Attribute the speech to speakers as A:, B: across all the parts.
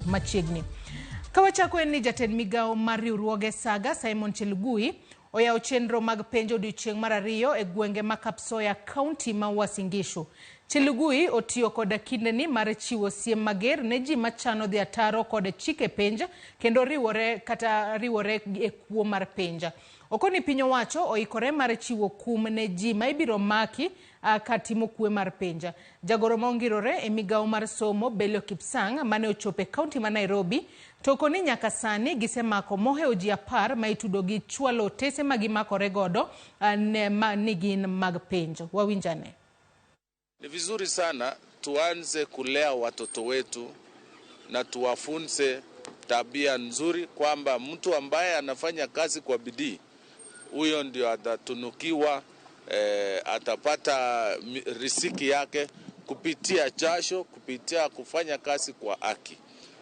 A: Machiegni. Kawachako en ni jatend migawo mar riwruoge Saga Simon Chelugui oyawo chenro mag penjo odiochieng' mar ariyo e gwenge ma Kapsoya, kaunti ma Uasin Gishu. Chelugui otiyo koda kindeni mar chiwo siem mager ne ji machano dhi ataro kod chike penj kendo riwore kata riwore e kuo mar penj. Okoni piny owacho oikore mar chiwo kum ne ji ma ibiro maki ka timo kwe mar penj. Jagoro ma ongirore e migawo mar somo Belio Kipsang mane ochopo e kaunti ma Nairobi to okoni nyaka sani gisemako mohewo ji 10 ma itudo gi chwalo otese ma gimakore godo ne, ma, ni gin mag penj. Wawinjane.
B: Ni vizuri sana tuanze kulea watoto wetu na tuwafunze tabia nzuri, kwamba mtu ambaye anafanya kazi kwa bidii huyo ndio atatunukiwa, atapata riziki yake kupitia jasho, kupitia kufanya kazi kwa haki.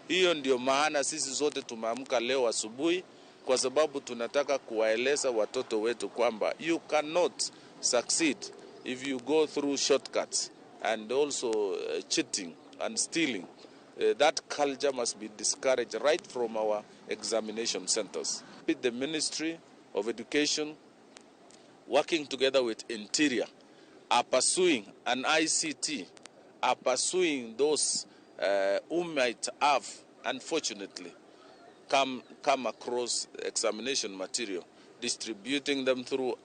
B: Hiyo ndio maana sisi zote tumeamka leo asubuhi, kwa sababu tunataka kuwaeleza watoto wetu kwamba you cannot succeed if you go through shortcuts and also cheating and stealing. That culture must be discouraged right from our examination centers. The Ministry of Education, working together with Interior, are pursuing an ICT, are pursuing those who might have, unfortunately, come across examination material, distributing them through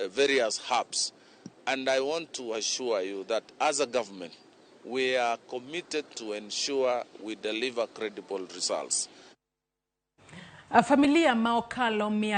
B: various hubs. And I want to assure you that as a government, we are committed to ensure we deliver credible results.
A: Familia ma okalo mia